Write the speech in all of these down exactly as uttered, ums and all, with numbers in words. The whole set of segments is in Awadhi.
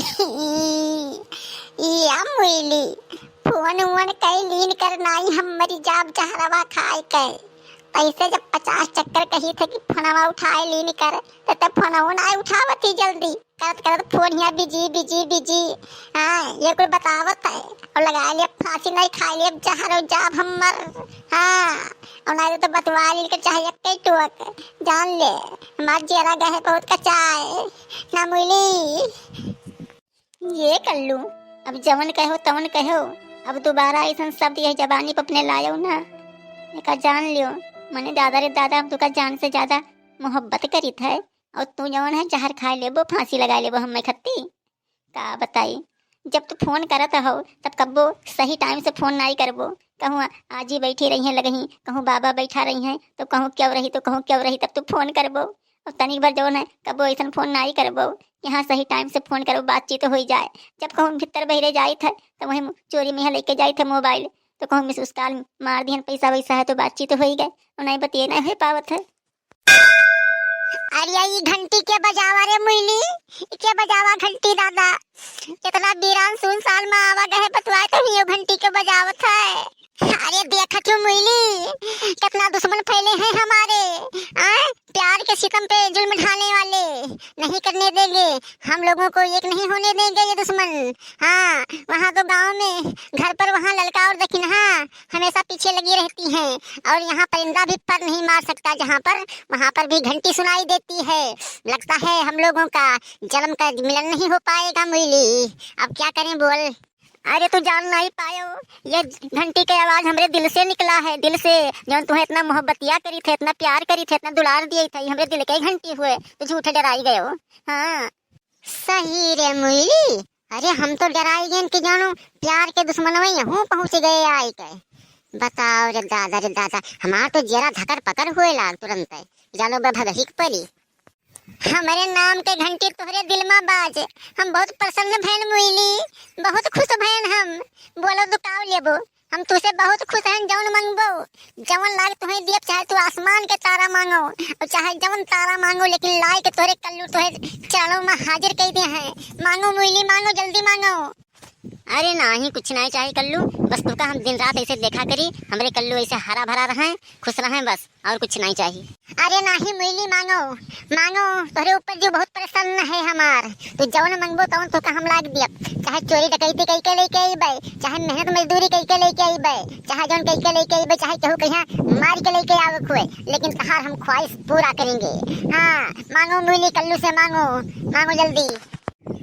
ई, ई अम्मुइली, फोन वोन कई लीन कर नाई, हम मरी जाब जहरवा खाए के। तैसे जब पचास चक्कर कही थे कि फोनवा उठाए लीन कर, तो तब फोनवा नाई उठावत ही जल्दी। करत करत फोन हिया बिजी, बिजी, बिजी। हाँ, ये कुल बतावत है। और लगा ले फांसी, नाई खाए ले जहर और जाब हम मर। हाँ, और नाई तो बतवा लीन कर चाहे एक टोक। जान ले, हमार जेरा गए बहुत कचाए। ना मुइली। ये कल्लू, अब जवन कहो तवन कहो, अब दोबारा ऐसन शब्द यह जबानी पर अपने लायो ना। एका जान लियो, मने दादा रे दादा, हम तुका जान से ज्यादा मोहब्बत करीत है, और तू जवन है जहर खाए लेबो, फांसी लगा लेबो हमें खत्ती। का बताई, जब तू फोन करत हो तब कब्बो सही टाइम से फोन नाई करबो, कहूँ आजी बैठी रही हैं लगही, कहूँ बाबा बैठा रही हैं, तो कहूँ क्यों रही, तो कहूँ क्यों रही, तब तू फोन करबो। और तनिक भर जवन है कब्बो ऐसन फोन नाई करबो कि हाँ सही टाइम से फोन करबो, बातचीत हो ही जाए। जब कहूँ भीतर बहिरे जाइत है तो वहीं चोरी में यहाँ लेके जाइत है मोबाइल, तो कहूँ मिस कॉल मार दिहन, पैसा वैसा है तो बातचीत हो ही गए, और नहीं बतिए नहीं हो पावत है। अरे ई घंटी के बजावा रे मुइली, के बजावा घंटी दादा, कितना बीरान सुनसान में आवा गए बतवाए तो हियो घंटी के बजावत है। अरे देखत हो मुइली, कितना दुश्मन फैले हैं हमारे, आए? प्यार के सितम पे जुल्म ढाने वाले, नहीं करने देंगे, हम लोगों को एक नहीं होने देंगे ये दुश्मन। हाँ, वहाँ तो गांव में घर पर वहाँ ललका और दखिनहा हमेशा पीछे लगी रहती हैं, और यहाँ परिंदा भी पर नहीं मार सकता, जहाँ पर वहाँ पर भी घंटी सुनाई देती है। लगता है हम लोगों का जन्म का मिलन नहीं हो पाएगा मुइली। अब क्या करें बोल। अरे तू जान नहीं पायो, ये घंटी के आवाज हमरे दिल से निकला है, दिल से। जौन तुहे इतना मोहब्बतिया करी थे, इतना प्यार करी थे, इतना दुलार दिए थे, हमरे दिल के घंटी हुए, तू झूठे डराई गयो। हाँ। सही रे मुइली, अरे हम तो डराई गए कि जानो प्यार के दुश्मनवे यहूँ पहुँच गए आए के। बताओ रे दादा, रे दादा, हमार तो जेरा धकर पकर हुए लाग तुरंत। जानो बे भगही के परी। हमरे नाम के घंटी तोहरे दिल मा बाज, हम बहुत प्रसन्न भयन मुइली, बहुत खुश भयन हम। बोलो दुकाव लेबो, हम तुसे बहुत खुश हैं, जौन मंगबो, जौन लाग तुहे दियब, चाहे तू आसमान के तारा मांगो, और चाहे जौन तारा मांगो, लेकिन लाए के तोहरे कल्लू तोहरे चरणों में हाजिर कई दे हैं। मांगो मुइली, मांगो, जल्दी मांगो। अरे नाही, कुछ नाही चाही कल्लू, बस तुका हम दिन रात ऐसे देखा करी, हमरे कल्लू ऐसे हरा भरा रहें, खुश रहें बस। और कुछ नाही चाही। अरे नाही मुइली मांगो, मांगो, तोहरे ऊपर जो बहुत प्रसन्न है हमार। तू जौन मंगबो तौन तोका हम लाग दियब। चाहे चोरी डकैती कई के लेके अइबे, चाहे मेहनत मजदूरी कई के लेके अइबे, चाहे जौन कई के लेके अइबे, चाहे केहू कहिया मार के लेके आवे खुए, लेकिन तहार हम ख्वाहिश पूरा करेंगे। हाँ, मांगो मुइली कल्लू से मांगो, मांगो जल्दी।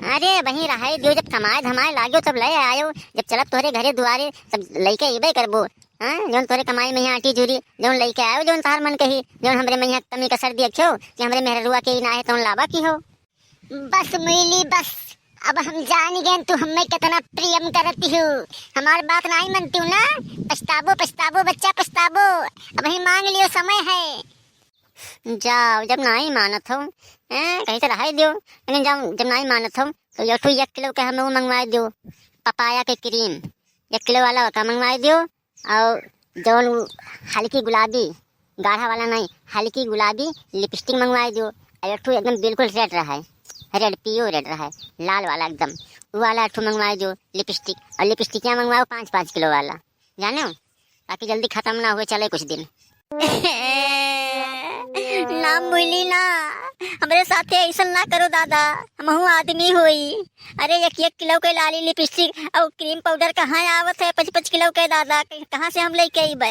अरे वहीं रहाई दियो, जब कमाए धमाए लाग्यो तब ले आयो, जब चलब तोहरे घरे दुआरे तब लेके अइबे करबो। हाँ, जौन तोरे कमाई में यहाँ आटी चूरी, जौन लइके आयो, जौन तहार मन कही, जौन हमरे में यहाँ कमी कसर दियक्यो कि हमरे मेहररुआ के ही ना है, तौन लावा की हो। बस मुइली, बस, अब हम जान गए तू हमें कितना प्रेम करती हो। हमार बात नहीं मनती हो ना, पछताबो, पछताबो, बच्चा पछताबो। अब ही मांग लियो, समय है। जाओ, जब नहीं मानत हो, हैं, कहीं से रहाई दियो, लेकिन जाओ, जब नहीं मानत हो, तो यो ठो एक किलो के हमें वो मंगवाए दियो, पपाया के क्रीम, एक किलो वाला ओका मंगवाए दियो, और जौन उ हल्की गुलाबी, गाढ़ा वाला नहीं, हल्की गुलाबी लिपस्टिक मंगवाए दियो, और एक ठो एकदम बिल्कुल रेड रहा है, रेड, प्योर रेड रहा है, लाल वाला एकदम, वो वाला एक ठो मंगवाए दियो लिपस्टिक, और लिपस्टिकियाँ मंगवाओ पाँच पाँच किलो वाला, जाने हो, ताकि जल्दी खत्म ना हुए, चले कुछ दिन। ना मुइली ना, हमरे साथे ऐसन ना करो दादा, हमहू आदमी होई। अरे एक एक किलो के लाली लिपस्टिक और क्रीम पाउडर कहाँ आवत है, पाँच पाँच किलो के दादा, कहीं, कहाँ से हम लेके अइबे?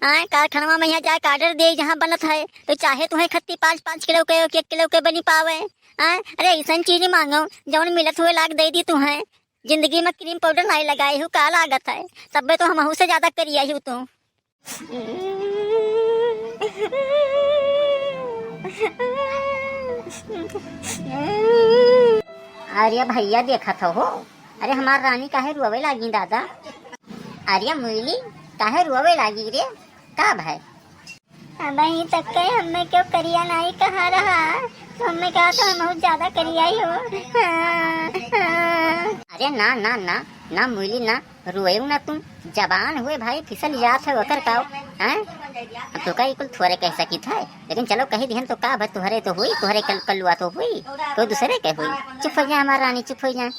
आए कारखानवा में यहाँ जाके ऑर्डर दे, जहाँ बनत है, तो चाहे तुहें खत्ती पाँच पाँच किलो के, एक एक किलो के बनी पावे। आए, अरे ऐसन चीज मांगो, जौन मिलत हुए लाग दे दी तुहें। जिंदगी में क्रीम पाउडर नहीं लगाई हूँ, का लागत है? तब्बे तो हमहू से ज्यादा करिया हूँ तू। अरे भैया देखत हो, अरे हमार रानी काहे रोवे लागी दादा? अरे मुइली काहे रोवे लागी रे, का भाई? अबहीं तक के हमें क्यों करिया नहीं कहा रहा, तो हमें कहा तो हम बहुत ज्यादा करिया ही हो। हाँ, हाँ। अरे ना ना ना ना मुइली ना, रोएउ ना तू, जबान हुए भाई फिसल जात है ओकर काव, हैं? अब तोका ई कुल थोरे कह सकित है, लेकिन चलो कहि दिहन तो का भा, तुहरे तो हुई, तुहरे कल-, कलुआ तो हुई, कोई दूसरे के हुई। चुप होइ जा हमार रानी, चुप होइ जा।